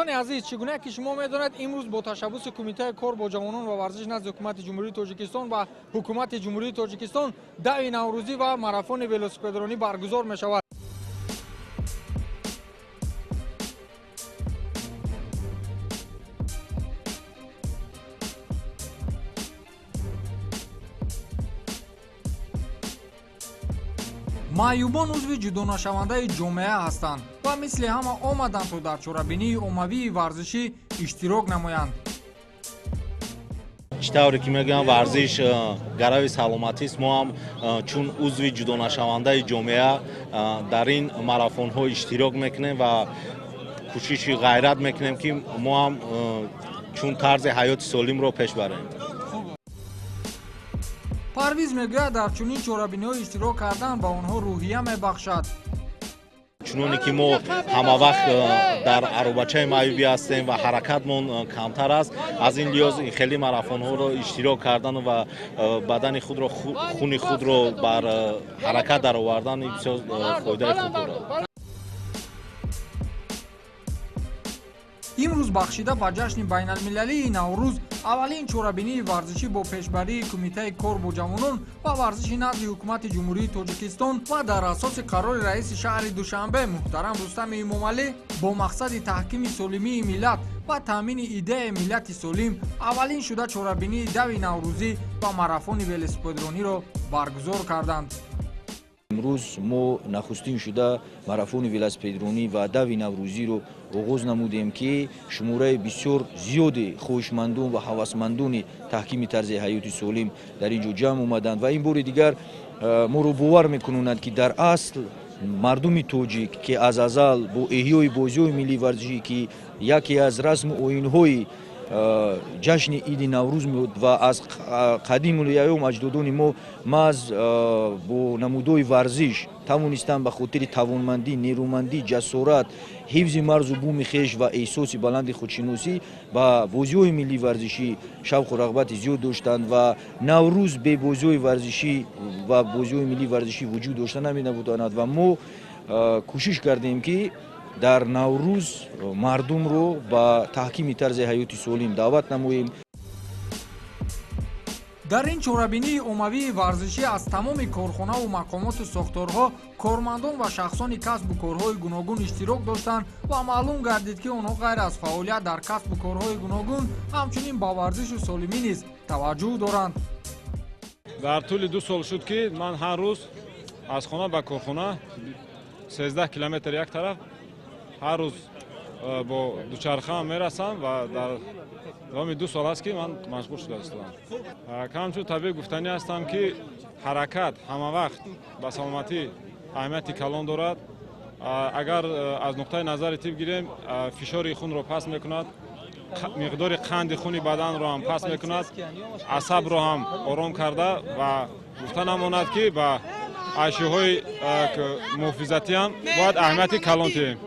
Дӯстони азиз, чӣ гуна ки шумо медонед, имрӯз бо ташаббуси Кумитаи кор бо ҷавонон ва варзиш назди Ҳукумати Ҷумҳурии Тоҷикистон ва Ҳукумати Ҷумҳурии Тоҷикистон дави наврӯзӣ ва марафони велосипедронӣ баргузор мешавад. Маъюбон узви ҷудонашавандаи ҷомеа ҳастанд ва мисли ҳама омаданд, то дар чорабинии оммавии варзишӣ иштирок намоянд. Чӣ тавре ки мегӯям, варзиш гарави саломатист. Мо ҳам чун узви ҷудонашавандаи ҷомеа дар ин марафонҳо иштирок мекунем ва кӯшиши ғайрат мекунем, ки мо ҳам чун тарзи ҳаёти солимро пеш барем. Парвиз мегӯяд, дар чунин чорабиниҳо иштирок кардан ба онҳо рӯҳия мебахшад. Чуноне ки мо ҳама вақт дар аробачаи маъюбӣ ҳастем ва ҳаракатмон камтар аст, аз ин лиҳоз хеле марафонҳоро иштирок кардан ва бадани худро, хуни худро бар ҳаракат даровардан бисёр фоидаи хуб дорад. Имрӯз бахшида ба ҷашни байналмилалии Наврӯз аввалин чорабинии варзишӣ бо пешбарии Кумитаи кор бо ҷавонон ва варзиши назди Ҳукумати Ҷумҳурии Тоҷикистон ва дар асоси қарори раиси шаҳри Душанбе муҳтарам Рустами Эмомалӣ бо мақсади таҳкими солимии миллат ва таъмини идеяи миллати солим аввалин шуда чорабинии дави наврӯзӣ ва марафони велосипедрониро баргузор карданд. Имрӯз мо нахустин шуда марафони велосипедронӣ ва дави наврӯзиро оғоз намудем, ки шумораи бисёр зиёди хоҳишмандон ва ҳавасмандони таҳкими тарзи ҳаёти солим дар ин ҷо ҷамъ омаданд ва ин бори дигар моро бовар мекунонанд, ки дар асл мардуми тоҷик, ки аз азал бо эҳёи бозиҳои миллии варзишӣ, ки яке аз расму оинҳои ҷашни иди Наврӯз меояд ва аз қадимулайём аҷдодони мо маҳз бо намудҳои варзиш тавонистанд ба хотири тавонмандӣ, нерӯмандӣ, ҷасорат, ҳифзи марзу буми хеш ва эҳсоси баланди худшиносӣ ба бозиҳои миллии варзишӣ шавқу рағбати зиёд доштанд ва Наврӯз бе бозиҳои варзишӣ ва бозиҳои миллии варзишӣ вуҷуд дошта наметавонад. Ва мо кӯшиш кардем, ки дар Наврӯз мардумро ба таҳкими тарзи ҳаёти солим даъват намоем. Дар ин чорабинии оммавии варзишӣ аз тамоми корхонаву мақомоту сохторҳо кормандон ва шахсони касбу корҳои гуногун иштирок доштанд ва маълум гардид, ки онҳо ғайр аз фаъолият дар касбу корҳои гуногун ҳамчунин ба варзишу солимӣ низ таваҷҷӯҳ доранд. Дар тӯли 2 сол шуд, ки ман ҳар рӯз аз хона ба корхона 13 километр як тараф ҳар рӯз бо дучархаам мерасам ва дар давоми 2 сол аст, ки ман машғул шуда истодам. Камчун табиб гуфтанӣ ҳастам, ки ҳаракат ҳамавақт ба саломатӣ аҳамияти калон дорад. Агар аз нуқтаи назари тиб гирем, фишори хунро паст мекунад, миқдори қанди хуни баданро ҳам паст мекунад, асабро ҳам ором карда ва гуфта намонад, ки ба ашёҳои муҳофизатӣ ҳам бояд аҳамияти калон диҳем.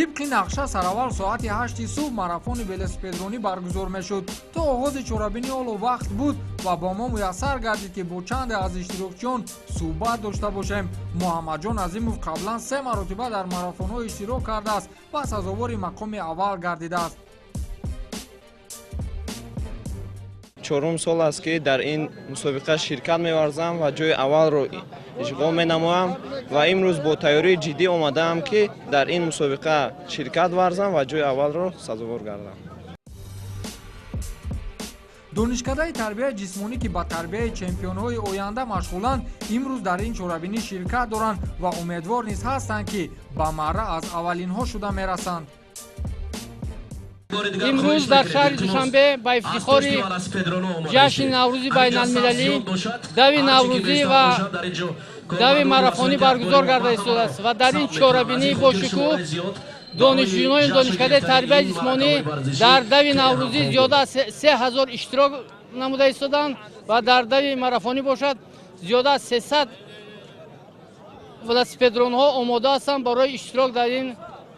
Тибқи нақша, сараввал соати 8-и субҳ марафони велосипедронӣ баргузор мешуд. То оғози чорабинӣ ҳоло вақт буд ва бо мо муяссар гардид, ки бо чанде аз иштирокчиён суҳбат дошта бошем. Муҳаммадҷон Азимов қаблан се маротиба дар марафонҳо иштирок кардааст ва сазовори мақоми аввал гардидааст. Чорум сол аст, ки дар ин мусобиқа ширкат меварзам ва ҷои аввалро ишғол менамоям ва имрӯз бо тайёрии ҷиддӣ омадаам, ки дар ин мусобиқа ширкат варзам ва ҷои аввалро сазовор гардам. Донишкадаи тарбияи ҷисмонӣ, ки ба тарбияи чемпионҳои оянда машғуланд, имрӯз дар ин чорабинӣ ширкат доранд ва умедвор низ ҳастанд, ки ба марра аз аввалинҳо шуда мерасанд. Имрӯз дар шаҳри Душанбе ба ифтихори ҷашни Наврӯзи байналмилалӣ дави наврӯзӣ ва дави марафонӣ баргузор гарда истодааст ва дар ин чорабинӣ бошукӯҳ донишҷӯёни донишкадаи тарбияи ҷисмонӣ дар дави наврӯзӣ зиёда аз 3000 иштирок намуда истоданд ва дар дави марафонӣ бошад, зиёда аз 300 велосипедронҳо омода ҳастанд барои иштирок дар ин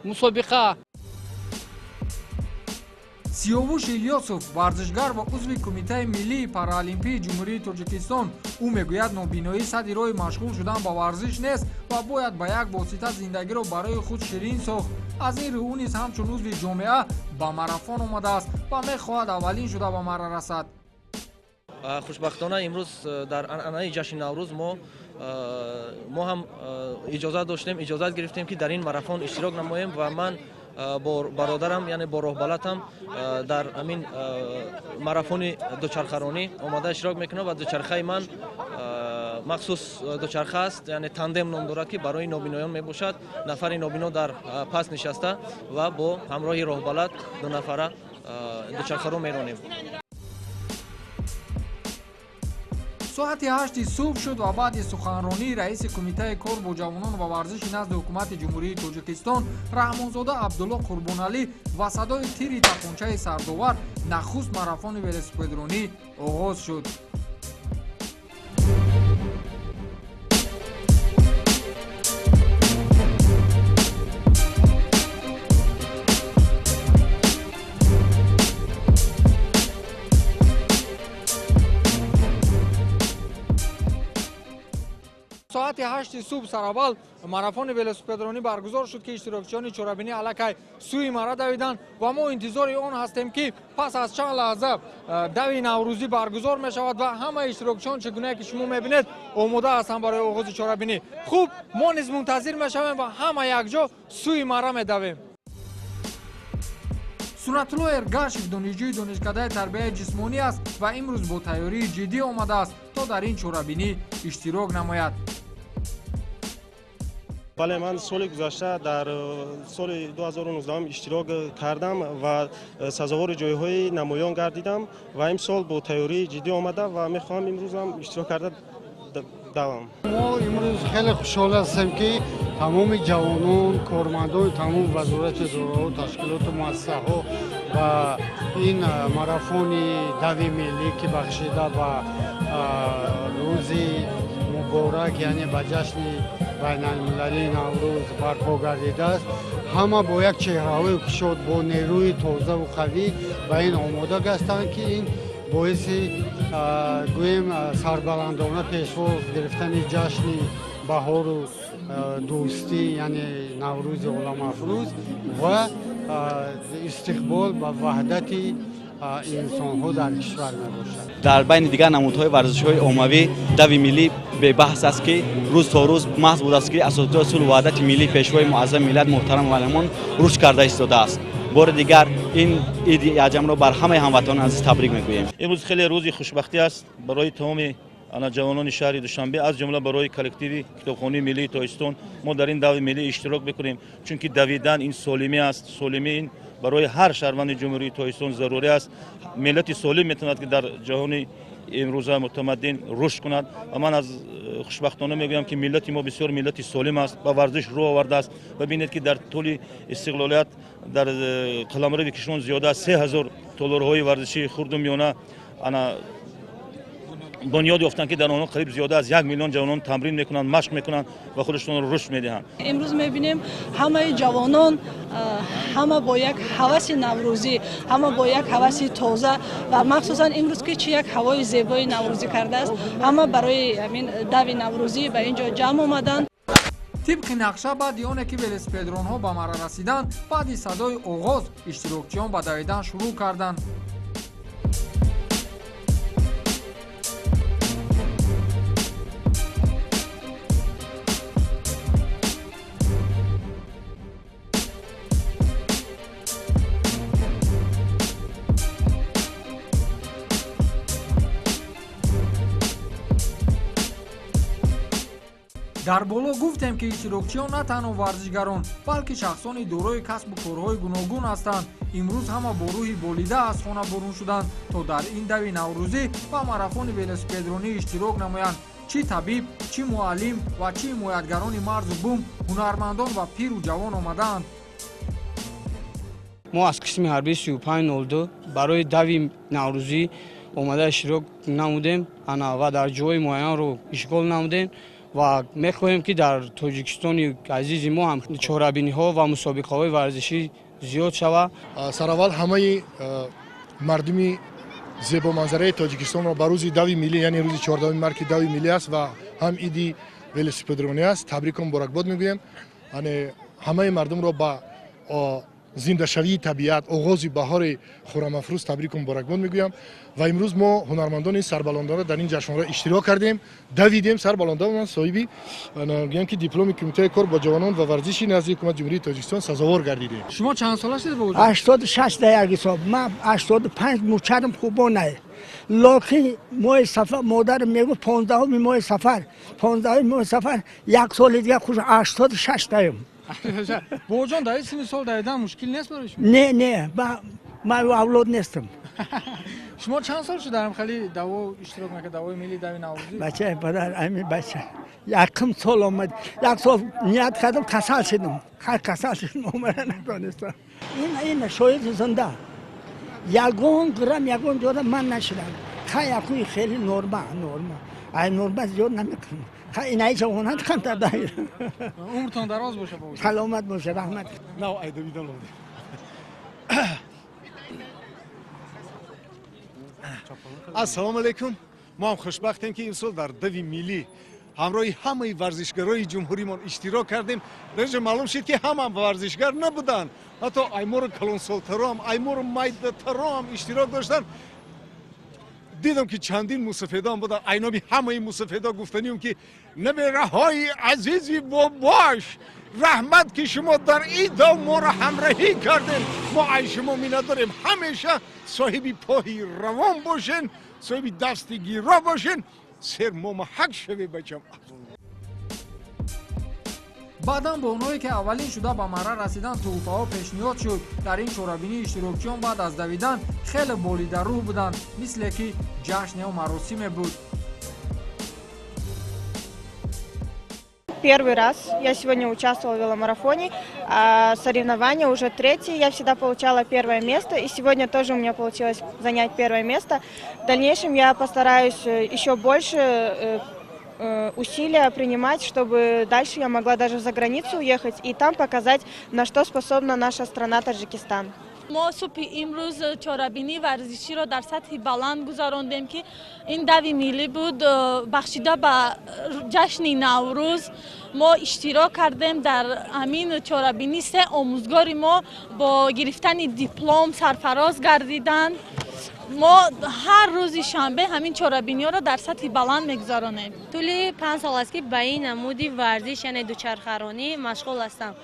мусобиқа. Сиёвуш Илёсов, варзишгар ва узви Кумитаи миллии параолимпии Ҷумҳурии Тоҷикистон, ӯ мегӯяд, нобиноӣ садди роҳи машғул шудан ба варзиш нест ва бояд ба як восита зиндагиро барои худ ширин сохт. Аз ин рӯ ӯ низ ҳамчун узви ҷомеа ба марафон омадааст ва мехоҳад аввалин шуда ба марра расад. Хушбахтона имрӯз дар анъанаи ҷашни Наврӯз мо ҳам иҷозат доштем, иҷозат гирифтем, ки дар ин марафон иштирок намоем ва ман бо бародарам, яъне бо роҳбалатам, дар ҳамин марафони дучархаронӣ омада иштирок мекунам ва дучархаи ман махсус дучарха аст, яъне тандем ном дорад, ки барои нобиноён мебошад. Нафари нобино дар пас нишаста ва бо ҳамроҳи роҳбалат ду нафара дучархаро меронем. Соати 8 субҳ шуд ва баъди суханронии раиси Кумитаи кор бо ҷавонон ва варзиши назди Ҳукумати Ҷумҳурии Тоҷикистон Раҳмонзода Абдулло Қурбоналӣ ва садои тири тапончаи сардовар нахуст марафони велосипедронӣ оғоз шуд. Соати 8 субҳ сараввал марафони велосипедронӣ баргузор шуд, ки иштирокчиёни чорабинӣ аллакай сӯи мара давиданд ва мо интизори он ҳастем, ки пас аз чанд лаҳза дави наврӯзӣ баргузор мешавад ва ҳамаи иштирокчиён, чӣ гунае ки шумо мебинед, омода ҳастанд барои оғози чорабинӣ. Хуб, мо низ мунтазир мешавем ва ҳама якҷо сӯи мара медавем. Сунатулло Эргашев донишҷӯи донишкадаи тарбияи ҷисмонӣ аст ва имрӯз бо тайёрии ҷиддӣ омадааст, то дар ин чорабинӣ иштирок намояд. Бале, ман соли гузашта дар соли 2019 иштирок кардам ва сазовори ҷойҳои намоён гардидам ва имсол бо тайёрии ҷиддӣ омада ва мехоҳам имрӯзам иштирок карда давам. Мо имрӯз хеле хушҳол ҳастем, ки тамоми ҷавонон, кормандони тамоми вазорати идораҳо, ташкилоту муассисаҳо ба ин марафони дави миллӣ, ки бахшида ба рӯзи муборак, яъне ба ҷашни байналмилалии Наврӯз барпо гардидааст, ҳама бо як чеҳраҳои кушод, бо нерӯи тозаву қавӣ ба ин омода гаштанд, ки ин боиси гӯем сарбаландона пешвоз гирифтани ҷашни баҳору дӯстӣ, яъне Наврӯзи оламафрӯз ва истиқбол ба ваҳдати инсонҳо дар кишвар мебошад. Дар байни дигар намудҳои варзишҳои оммавӣ дави миллӣ бебаҳс аст, ки рӯз то рӯз маҳз бо дастгирии асосгузори сулҳу ваҳдати миллӣ, пешвои муаззами миллат муҳтарам Эмомалӣ рушд карда истодааст. Бори дигар ин иди аҷамро бар ҳамаи ҳамватанони азиз табрик мегӯем. Имрӯз хеле рӯзи хушбахтӣ аст барои тамоми ҷавонони шаҳри Душанбе, аз ҷумла барои коллективи китобхонаи миллии Тоҷикистон. Мо дар ин дави миллӣ иштирок мекунем, чунки давидан ин солимӣ аст. Солимӣ ин барои ҳар шаҳрванди Ҷумҳурии Тоҷикистон зарурӣ аст. Миллати солим метавонад, ки дар ҷаҳони имрӯза мутамаддин рушд кунад ва ман аз хушбахтона мегӯям, ки миллати мо бисёр миллати солим аст, ба варзиш рӯ овардааст ва бинед, ки дар тӯли истиқлолият дар қаламрави кишвар зиёда аз 3000 толорҳои варзишии хурду миёна ана бунёд ёфтанд, ки дар онҳо қариб зиёда аз 1 миллион ҷавонон тамрин мекунанд, машқ мекунанд ва худашонро рушд медиҳанд. Имрӯз мебинем ҳамаи ҷавонон ҳама бо як ҳаваси наврӯзӣ, ҳама бо як ҳаваси тоза ва махсусан имрӯз ки чи як ҳавои зебои наврӯзӣ кардааст, ҳама барои ҳамин дави наврӯзӣ ба ин ҷо ҷамъ омаданд. Тибқи нақша, баъди оне ки велосипедронҳо ба марра расиданд, баъди садои оғоз иштирокчиён ба давидан шурӯъ карданд. Дар боло гуфтем, ки иштирокчиён на танҳо варзишгарон, балки шахсони дорои касбу корҳои гуногун ҳастанд. Имрӯз ҳама бо рӯҳи болида аз хона бурун шуданд, то дар ин дави наврӯзӣ ва марафони велосипедронӣ иштирок намоянд. Чӣ табиб, чӣ муаллим ва чӣ ҳимоятгарони марзу бум, ҳунармандон ва пиру ҷавон омадаанд. Мо аз қисми ҳарбии 3502 барои дави наврӯзӣ омада иштирок намудем ва дар ҷойи муайянро ишғол намудем ва мехоҳем, ки дар Тоҷикистони азизи мо ҳам чорабиниҳо ва мусобиқаҳои варзишӣ зиёд шавад. Сараввал ҳамаи мардуми зебоманзараи Тоҷикистонро ба рӯзи дави миллӣ, яъне рӯзи 14 март, ки дави миллӣ аст ва ҳам иди велосипедронӣ аст, табрику муборакбод мегӯем. Яъне ҳамаи мардумро ба зиндашавии табиат, оғози баҳори хурамафрӯз табрику муборакбод мегӯям. Ва имрӯз мо ҳунармандони сарбаландона дар ин ҷашнвора иштирок кардем, давидем, сарбаландона соҳиби гӯям ки дипломи Кумитаи кор бо ҷавонон ва варзиши назди Ҳукумати Ҷумҳурии Тоҷикистон сазовор гардидем. Шумо чанд сола шудед, бобоҷон? 86 да як ҳисоб. Ман 85 мучарам хубо най. Локин моҳи сафар модарам мегуфт 15-уми моҳи сафар, 15-уми моҳи сафар як соли дигар хуш 86 таем. Бобоҷон, дар ин синни сол давидан мушкил нест барои шумо? Не, не, ман авлод нестам. Шумо чанд сол шуд дар хеле даво иштирок мекард, давои милли, дави наврӯзӣ? Бача, падар, ами бача якум сол омад, як сол ният кардам, касал шудам, хай касал шудам, омада натонистам. Ин шоҳиди зинда, ягон грамм ягон ҷода ман нашудам. Хай якуи хеле норма, норма, ай норма зиёд намекунам. Хай инаи ҷавонат камтар давидам. Умртон дароз боша, бобоҷон. Саломат боша, раҳмат. Нав ай давидан омадем. Ассалому алайкум. Мо ҳам хушбахтем, ки имсол дар дави миллӣ ҳамроҳи ҳамаи варзишгарои ҷумҳуримон иштирок кардем. Дар инҷо маълум шуд, ки ҳама варзишгар набуданд, ҳатто аймору калонсолтароам, аймору майдатароам иштирок доштанд. Дидам, ки чандин мусафедон буданд. Айноми ҳамаи мусафедо гуфтанием, ки набераҳои азизи бобош, раҳмат, ки шумо дар ин дав моро ҳамраҳӣ кардем. Мо ай шумо миннатдорем. Ҳамеша соҳиби поҳи равон бошен, соҳиби дасти гиро бошен, сер момаҳак шаве, бачам. Баъдан бо онҳое, ки аввалин шуда ба марра расидан, тӯҳфаҳо пешниҳод шуд. Дар ин чорабинӣ иштирокчиён баъд аз давидан хеле болидаррӯҳ буданд, мисле ки ҷашн ё маросиме буд. Первый раз я сегодня участвовала в веломарафоне, а соревнования уже третьи, я всегда получала первое место, и сегодня тоже у меня получилось занять первое место. В дальнейшем я постараюсь еще больше усилия принимать, чтобы дальше я могла даже за границу уехать и там показать, на что способна наша страна Таджикистан. Мо субҳи имрӯз чорабинии варзиширо дар сатҳи баланд гузарондем, ки ин дави миллӣ буд, бахшида ба ҷашни Наврӯз. Мо иштирок кардем дар ҳамин чорабинӣ. Се омӯзгори мо бо гирифтани диплом сарфароз гардиданд. Мо ҳар рӯзи шанбе ҳамин чорабиниҳоро дар сатҳи баланд мегузаронем. Тӯли 5 сол аст, ки ба ин намуди варзиш, яъне дучархаронӣ, машғул ҳастам.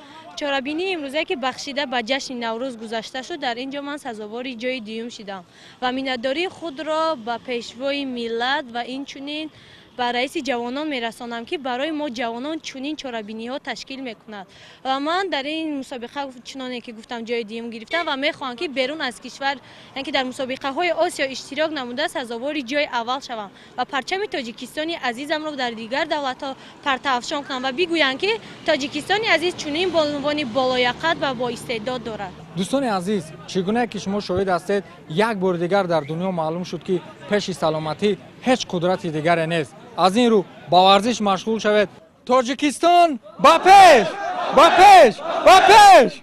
Чорабинии имрӯзе, ки бахшида ба ҷашни Наврӯз гузашта шуд, дар ин ҷо ман сазовори ҷои дуюм шудам ва миннатдории худро ба пешвои миллат ва инчунин ба раиси ҷавонон мерасонам, ки барои мо ҷавонон чунин чорабиниҳо ташкил мекунад. Ва ман дар ин мусобиқа, чуноне ки гуфтам, ҷои дуюм гирифтам ва мехоҳам, ки берун аз кишвар, яъне ки дар мусобиқаҳои Осиё иштирок намуда, сазовори ҷои аввал шавам ва парчами Тоҷикистони азизамро дар дигар давлатҳо партаафшон кунам ва бигӯянд, ки Тоҷикистони азиз чунин бонувони болояқат ва боистеъдод дорад. Дӯстони азиз, чӣ гуна ки шумо шоҳид ҳастед, як бори дигар дар дунё маълум шуд, ки пеши саломатӣ ҳеҷ қудрати дигаре нест. Аз ин рӯ ба варзиш машғул шавед. Тоҷикистон ба пеш, ба пеш, ба пеш!